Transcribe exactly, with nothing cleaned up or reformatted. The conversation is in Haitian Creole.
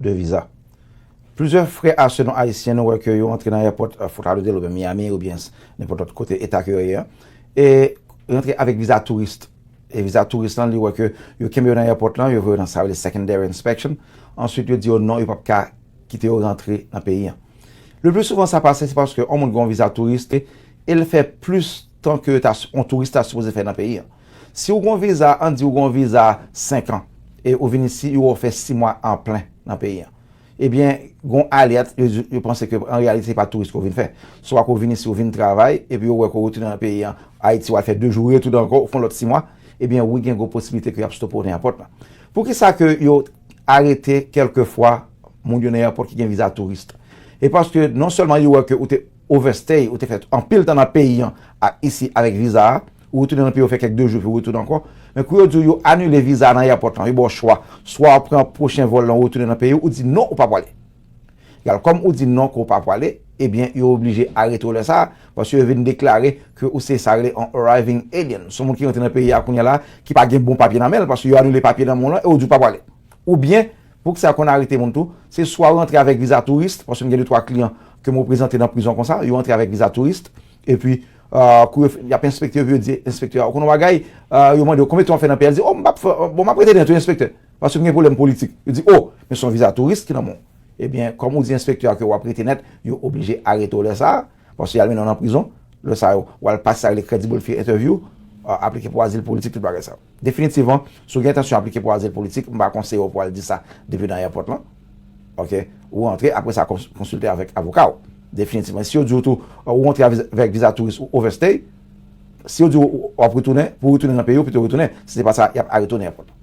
de viza. Plizyè frè a sè nou ayisyen, nou wè ke yo antre nan airport, Fort Lauderdale oubyen Miami oubyen nenpòt lòt kote eta ke yo ye a. E yo antre avèk viza touris. E viza touris lan, li wè ke yo kenbe yo nan airport lan, yo voye yo nan sa yo rele secondary inspection. Answit, yo di yo non, yo p ap ka kite yo rantre nan peyi an. Le pli souvan sa pase, se paske yon moun gen yon viza touris, e l fè plis tan ke ta, yon touris ta sipoze fè nan peyi an. Si w gen yon viza, ann di w gen yon viza senk an, e ou vin isi, yo wè w fè sis mwa an plen nan peyi an. Ebyen, gen yon alèt, yo, yo panse ke an reyalite, se pa touris ke w vin fè. Swa ke w vin isi, w vin travay, epi yo wè ke w retounen nan peyi an, Ayiti, w al fè de jou, retounen ankò, w fè yon lòt sis mwa, ebyen, wi, gen gwo posiblite ke y ap stope w nan airport lan. Poukisa ke yo arete kèlkefwa moun yo nan airport ki gen viza touris? E paske non sèlman yo wè ke ou te overstay, ou te fè anpil tan nan peyi an, a, isi avèk viza a, ou retounen nan peyi, ou fè kèk de jou, epi ou retounen ankò. Men kou yo di w yo anile viza a nan airport lan, yo ba w chwa, swa w pran pwochen vòl lan, ou retounen nan peyi w, ou di non, ou pa pwale. Egal, kòm ou di non ke w pa pwale, ebyen, yo oblije arete w lè sa a, paske yo vin deklare ke ou se sa rele yon arriving alien. Se yon moun ki rantre nan peyi a kounye a la, ki pa gen bon papye nan men l, paske yo anile papye nan men w lan, e ou di w pa pwale. Oubyen, poukisa yo konn arete moun tou, se swa yo antre avèk viza touris, paske m gen de twa kliyan ke m reprezante nan prizon konsa, yo antre avèk viza touris, epi, euh, kou yo, y ap enspekte yo, epi yo di enspektè a, ou konn yon bagay, euh, yo mande yo, "Konbyen tan w ap fè nan peyi a?" Li di, "Oh, m p ap fè, bon, m ap rete nèt, wi, enspektè, paske m gen pwoblèm politik." Yo di, "Oh, men se yon viza touris ki nan men w." Ebyen, kòm ou di enspektè a ke w ap rete nèt, yo oblije arete w lè sa a, paske y al mennen w nan prizon, lè sa a, w al pase sa rele credible fear interview, euh, aplike pou azil politik, tout bagay sa yo. Definitivman, si w gen entansyon aplike pou azil politik, m pa konseye w pou w al di sa depi nan airport lan. Ok? Ou rantre, apre sa, kons-, konsilte avèk avoka w. Definitivman. Si yo di w tou, ou rantre avè-, avèk viza touris ou overstay, si yo di w ou ap retounen, pou w retounen nan peyi w, pito w retounen. Si se pa sa, y ap arete w nan airport lan.